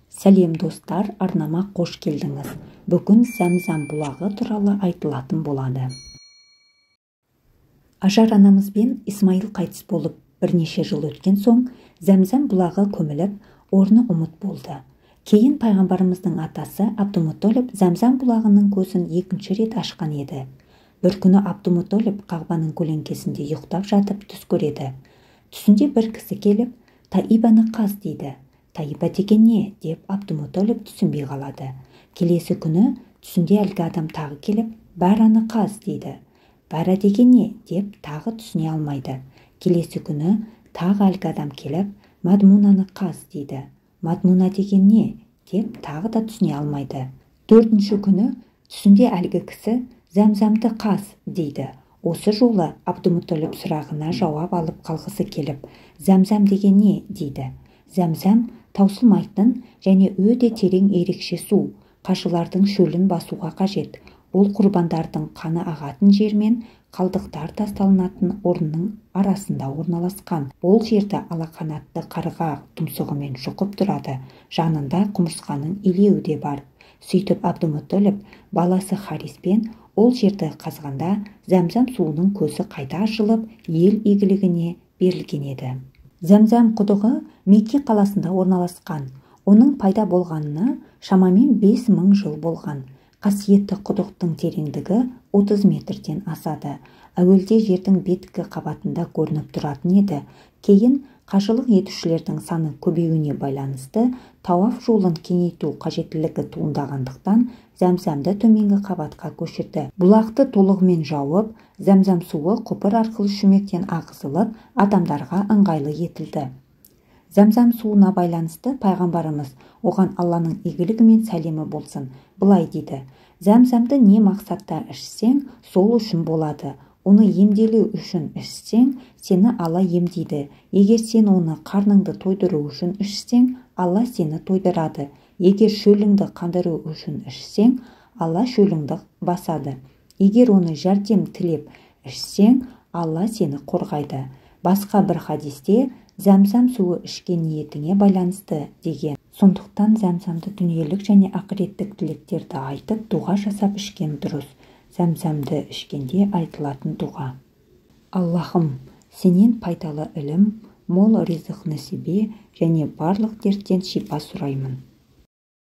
Сәлем достар, арнама қош келдіңіз. Бүгін Зәмзәм бұлағы туралы айтылатын болады. Ажар анамызбен Исмаил қайтыс болып, бірнеше жыл өткен соң Зәмзәм бұлағы көміліп, орны ұмыт болды. Кейін пайғамбарымыздың атасы Абдумутолиб Зәмзәм бұлағының көзін екінші рет ашқан еді. Бір күні Абдумутолиб Қағбаның көлеңкесінде ұйықтап жатып түс көреді. Түсінде бір кісі келіп, «Таибаны қаз» дейді. «Таиба деген не?» деп Абдумутолиб түсінбей қалады. Келесі күні түсінде әлгі адам тағы келіп, «Бараны қаз» дейді. «Бара деген не?» деп тағы түсіне алмайды. Келесі күні тағы әлгі адам келіп, «Мадмунаны қаз» дейді. «Мадмуна деген не?» деп тағы да түсіне алмайды. Төртінші күні түсінде әлгі кісі «Зәмзәмді қаз» дейді. Осы жолы Абдумутолиб сұрағына жауап алып қалғысы келіп, «Зәмзәм деген не?» дейді. Зәмзәм таусылмайтын және өте терең ерекше су, қажылардың шөлін басуға қажет. Ол құрбандардың қаны ағатын жер мен қалдықтар тасталынатын орынның арасында орналасқан. Ол жерді алақанатты қарға тұмсығымен шұқып тұрады, жанында құмырсқаның илеуі де бар. Сөйтіп Абдумутолиб баласы Хариспен ол жерді қазғанда Зәмзәм суының көзі қайта ашылып, ел игілігіне берілген еді. Зәмзәм құдығы Мекке қаласында орналасқан. Оның пайда болғанына шамамен 5000 жыл болған. Қасиетті құдықтың тереңдігі 30 метрден асады. Әуелде жердің беткі қабатында көрініп тұратын еді. Кейін қажылық етушілердің саны көбеюіне байланысты тауаф жолын кеңейту қажеттілігі туындағандықтан Зәмзәмді төменгі қабатқа көшірді. Бұлақты толығымен жауып, Зәмзәм суы құбыр арқылы шүмектен ағызылып, адамдарға ыңғайлы етілді. Зәмзәм суына байланысты пайғамбарымыз, оған Алланың игілігі мен сәлемі болсын, былай дейді: «Зәмзәмді не мақсатта ішсең, сол үшін болады. Оны емделу үшін ішсең, сені Алла емдейді. Егер сен оны қарныңды тойдыру үшін ішсең, Алла сені тойдырады. Егер шөліңді қандыру үшін ішсең, Алла шөліңді басады. Егер оны жәрдем тілеп ішсең, Алла сені қорғайды». Басқа бір хадисте «Зәмзәм суы ішкен ниетіңе байланысты» деген. Сондықтан зәмзәмді дүниелік және ақыреттік тілектерді айтып, дұға жасап ішкен дұрыс. Зәмзәмді ішкенде айтылатын дұға: Аллахым, сенен пайдалы ілім, мол ризық несібе және барлық дерттен шипа сұраймын.